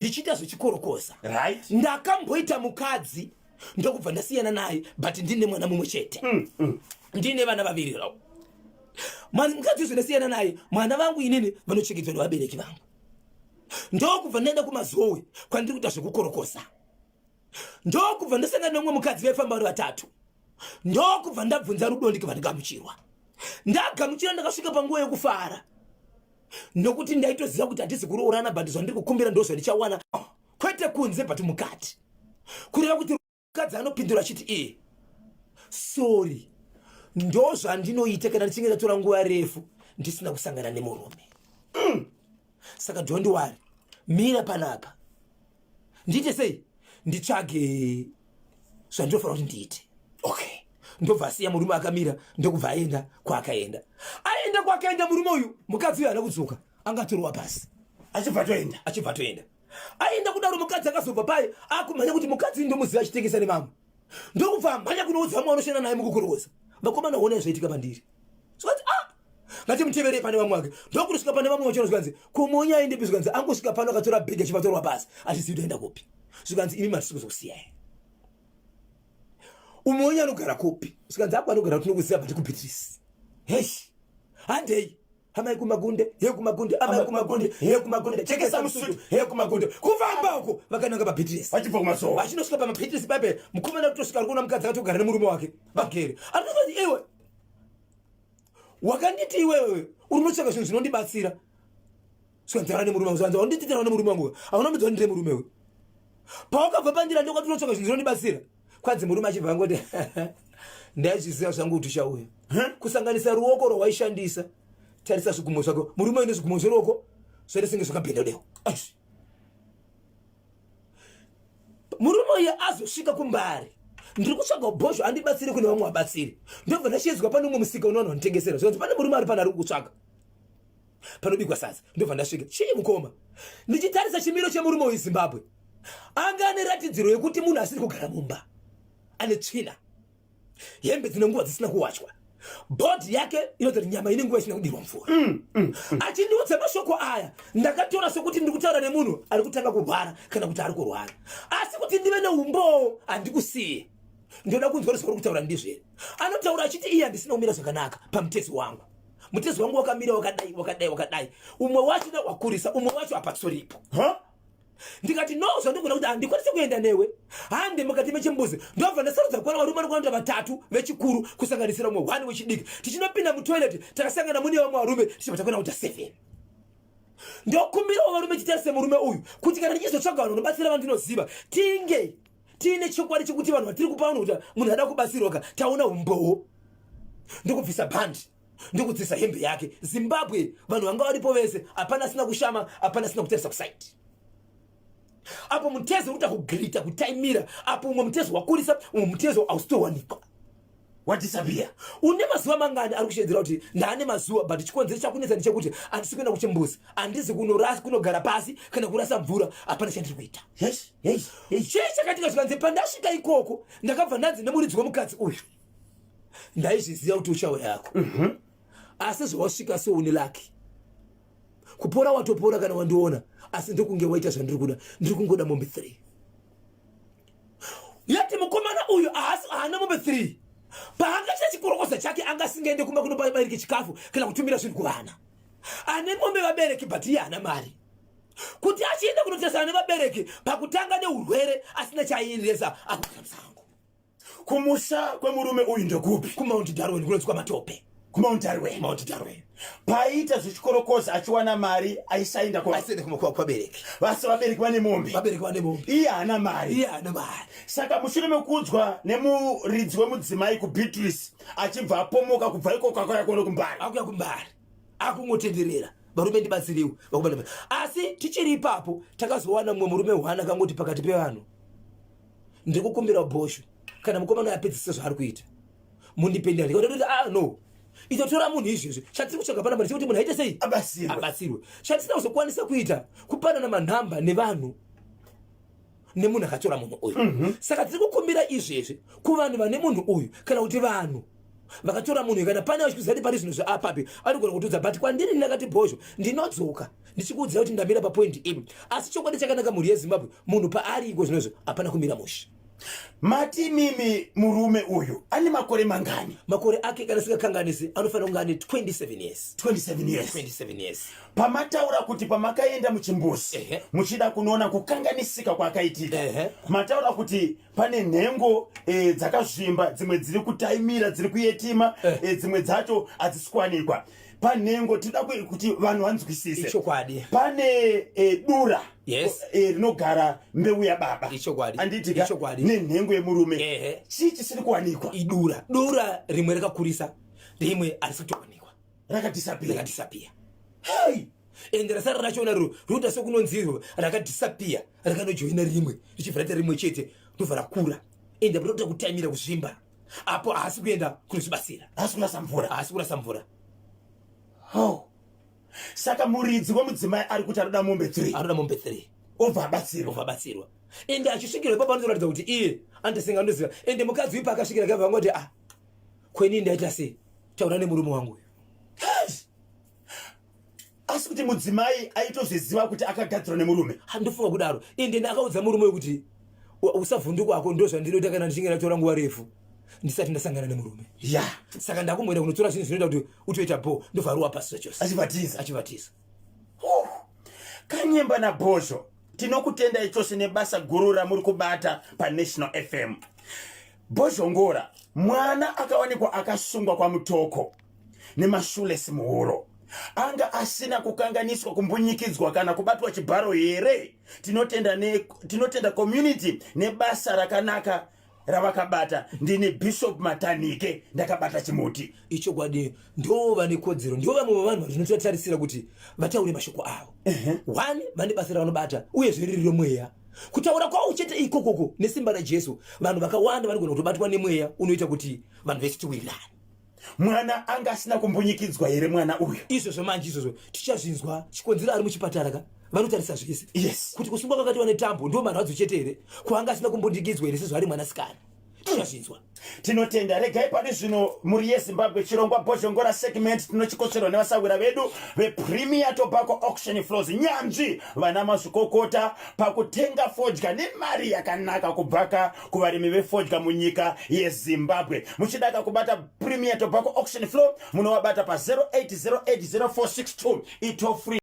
Ndichiita zvechikorokoza. Right. Ndakamboita mukadzi ndokubva ndasiyana naye, but ndine mwana mumwe chete. Ndine vana vaviri rao. Mukadzi uyu ndasiyana naye, mwana vangu inini vanochengetwa nevabereki vangu. Ndokubva ndaenda kuMazowe kwandiri kuita zvekukorokoza. Ndokubva ndasangana nemumwe mukadzi, vaifamba vari vatatu. Ndokubva ndabvunza rudo, ndikabva ndagamuchirwa. Ndagamuchira, ndakasvika panguva yekufara nokuti ndaitoziva kuti hatisi kuroorana, but zvandiri kukumbira ndo zvandichawana, kwete kunze but mukati. Kureva kuti mukadzi anopindura achiti, iye sorry, ndo zvandinoita kana ndichinge ndatora nguva refu ndisina kusangana nemurume. Saka don't worry, mira panapa, ndiite sei, nditsvage zvandinofanira kuti ndiite. Okay, ndobva asiya murume akamira, ndokubva aenda kwaakaenda. Aenda kwaakaenda murume uyu, mukadzi uyu haana kudzoka, angatorwa pasi. Achibva toenda. Achibva toenda. Aenda kudaro, mukadzi akazobva paye akumhanya kuti mukadzi uyu ndomuziva achitengesa nevamwe. Ndokubva amhanya kunoudza vamwe vanoshanda naye mukukorokoza, "Vakomana, honai zvaitika pandiri." Zvikanzi, "Ah, ngatimuteverei pane vamwe vake." Ndokunosvika pane vamwe vacho, zvikanzi, "Kumonya aendepi?" Zvikanzi, "Angosvika pano, akatora bhegi achibva atorwa pasi, achizivi kuti aenda kupi." Zvikanzi, "Imi matisi kuzokusiyai. Umwe wenyu anogara kupi?" Zvikanzi, "Ako anogara tinokuziva, but kuBeatrice." Heshi, handei amai kumagunde, he kumagunde, amai kumagunde, he kumagunde, chekesa musutu, he kumagunde. Kufamba uko vakananga paBeatrice. Vachibva kuMazowe. Vachinosvika pamaBeatrice pape, mukomana kutosvika ari kuona mukadzi akatogara nemurume wake vagere. Arikuzoti, "Iwe wakanditi iwewe uri unotsvaka zvinhu zvinondibatsira." Zvikanzi, nemurume wangu. Zvikanzi, "Wanditi taura nemurume wangu, hauna mudzi wandire murume we pawakabva pandira, ndokwati unotsvaka zvinhu zvinondibatsira." Kwanzi murume achibva angoti, "Ndaizviziva zvangu kuti uchauya, kusanganisa ruoko rwawaishandisa. Tarisa zvigumo zvako." Murume uine zvigumo zveruoko zvaita senge zvakabhenda dewo. Murume uyu azosvika kuMbare, "Ndiri kutsvaga bhozho andibatsire kune vamwe vabatsiri." Ndobva ndashedzwa pane umwe musika unovanhu vanotengesera. Zvikanzi, "Pane murume ari pano ari kukutsvaga panobikwa sadza." Ndobva ndasvika. "Chii, mukoma?" Ndichitarisa chimiro chemurume uyu, Zimbabwe, anga ane ratidziro yekuti munhu asiri kugara mumba, ane tsvina, hembe dzine nguva dzisina kuwachwa, body yake inoti nyama ine nguva isina kudirwa mvura. Achindiudza mashoko aya, ndakatora sekuti ndiri kutaura nemunhu ari kutanga kurwara kana kuti ari kurwara, asi kuti ndive neumbowo, handikusiye. Ndoda kunzwa kuti zvauri kutaura ndizvo here. Anotaura achiti iye, "Handisina kumira zvakanaka pamutezo wangu. Mutezo wangu wakamira wakadai, wakadai, wakadai. Umwe wacho wakurisa, umwe wacho hapatsoripo." Ndikati, "No, zvandikuda kuti handikwanisi kuenda newe, hande mukati mechimbuzi." Ndobva ndasarudza kuona varume vanokuenda vatatu vechikuru, kusanganisira umwe one wechidiki. Tichinopinda mutoilet, takasangana mune vamwe varume, tichibva takuenda kuita seven. Ndokumbirawo varume titarise murume uyu, kuti kana ndichizotsvaga vanhu vanobatsira vandinoziva, tinge tiine chokwadi chekuti vanhu vatiri kupa vanhu kuti munhu ada kubatsirwa ka, taona umbowo. Ndokubvisa bhandi, ndokudzisa hembe yake. Zimbabwe, vanhu vanga varipo vese, hapana asina kushama, hapana asina kutarisa kusaidi. Apo mutezo uri kuita kugirita kutaimira, apo umwe mutezo wakurisa, umwe mutezo hausitowanikwa. Wadisappear. "Une mazuva mangani?" Ari kushedzera kuti, "Ndaane mazuva, but chikonzero chakunetsa ndechekuti handisi kuenda kuchimbuzi, handisi kunogara pasi kana kurasa mvura, hapana chandiri kuita." Chii chakaitika? Zvikanzi, "Pandasvika ikoko, ndakabva ndanzi nemuridzi wemukadzi uyu, 'Ndaizviziva kuti uchauya yako, asi zvawasvika so une lucky, kupora watopora kana wandiona, asi ndokunge waita zvandiri kuda. Ndiri kungoda mombe 3." Yati mukomana uyu haasi haana mombe 3. Paangaita chikorokoza chake, anga asingaende kumba kunopa vabereki chikafu kana kutumira zvinhu kuvana. Ane mombe vabereki, but iye haana mari kuti achienda kunotarisana nevabereki pakutanga neurwere, asina chaiendesa, akugara musango. Kumusha kwemurume uyu ndekupi? KuMount Darwin, kunonzi kwaMatope. KuMount Darwin. Mount Darwin. Paita zvechikorokoza achiwana mari, aisaenda Asaenda kwabereki. Vasi vabereki vane mombe. Vabereki vane mombe. Iye haana mari. Iye haana mari. Saka mushure mekuudzwa nemuridzi wemudzimai kuBeatrice, achibva apomoka kubva ikoko, akauya kuno kuMbare. Akuya kuMbare, akungotenderera, "Varume, ndibatsiriwe, vakomana." Asi tichiri ipapo, takazowana mumwe murume hwana akangoti pakati pevanhu, "Ndiri kukumbira bhosho, kana mukomana apedzise zvaari kuita, mundipendera." Ndikati, "Ah, no, itotora munhu izvezvi. Chatiri kutsvaga panapa ndechekuti munhu aite sei?" Abatsirwe. Abatsirwe. Chatisina kuzokwanisa kuita kupanana manhamba nevanhu nemunhu akatora munhu uyu. Saka tiri kukumbira izvezvi kuvanhu vane munhu uyu, kana kuti vanhu Vakatora munhu, kana pane vachikuziva kuti pari zvinhu zveapapi, anogona kutiudza. But kwandiri ndakati, Bhozho, ndinodzoka ndichikuudzira kuti ndamira papoint ipi. Asi chokwadi chakanaka, mhuri yeZimbabwe, munhu paari iko zvinozvo hapana kumira mushe. Mati mimi murume uyu ane makore mangani? Makore ake, kana singakanganisi, anofanira kunge ane 27 years. 27 years? 27 years. Pamataura kuti pamakaenda muchimbuzi muchida kunoona kukanganisika kwakaitika, mataura kuti pane nhengo dzakazvimba, dzimwe dziri kutaimira, dziri kuyetima, dzimwe dzacho hadzisi kuwanikwa. Panhengo tinoda kuti vanhu vanzwisise. Ichokwadi. Pane dura rinogara mbeu yababa. Ichokwadi. Handiti ka? Ichokwadi. Nenhengo yemurume. Chii chisiri kuwanikwa? Idura. Dura rimwe rakakurisa, rimwe harisi kutowanikwa. Rakadisappear? Rakadisappear. Hei. Ende rasara rachona ro roita sekunonzirwa rakadisappear, rakanojoina rimwe, richibva raita rimwe chete, ndobva rakura. Ende roita kutaimira kuzvimba apo haasi kuenda kunozvibatsira. Haasi kurasa mvura? Haasi kurasa mvura. Oh. Saka muridzi wemudzimai ari kuti anoda mombe 3? Anoda mombe 3. Obva abatsirwa? Obva abatsirwa. Ende achisvikira ipapo anotoratidza kuti iye anotosenga, anoziva. Ende mukadzi uyu paakasvikira kabva angoti, "Ah, kweni ndaita sei? Taura nemurume wangu uyu." Asi kuti mudzimai aitozviziva kuti akagadzirwa nemurume? Handifunga kudaro. Ende ndakaudza murume uyu kuti usavhundukwako, ndo zvandinoita kana ndichinge ndatora nguva refu ndisati ndasangana nemurume. Saka ndakumboenda kunotora zvinhu zvinoita kuti utoita bo, ndovharuwa pasi zvachose. Achivatiza? Achivatiza. Kanyemba naBhozho, tinokutendai chose nebasa guru ramuri kubata paNational FM. Bhozhongora, mwana akawanikwa akasungwa kwaMutoko nemashulesi muhuro anga asina kukanganiswa, kumbunyikidzwa kana kubatwa chibharo here? Tinotenda community nebasa rakanaka ravakabata. Ndini Bishop Matanike, ndakabata chimuti. Ichokwadi, ndo vane kodzero, ndo vamwe vevanhu vatinototarisira kuti vataure mashoko avo. One, vane basa ravanobata, uyezve riri romweya. Kutaura kwavo chete ikokoko, nesimba raJesu, vanhu vakawanda vanogona kutobatwa nemweya unoita kuti vanhu vese tiwirirane. Mwana anga asina kumbunyikidzwa here mwana uyu? Izvozvo manje, izvozvo tichazvinzwa. Chikonzero ari muchipatara ka, vanotarisa zvese kuti kusungwa kwakatiwa netambo ndo marwadzo chete here, kwaanga asina kumbundikidzwa here sezvo ari mwanasikana. Tichazvinzwa. Tinotenda. Regai pari zvino, mhuri yeZimbabwe, chirongwa Bhozhongora segment tinochikotsverwa nevasahwira vedu vePremier Tobacco Auction Floors, nyanzvi vana mazvikokota pakutenga fodya nemari yakanaka kubva kuvarimi vefodya munyika yeZimbabwe. Muchidaka kubata Premier Tobacco Auction Floor, munovabata pa 08080462 itoll free.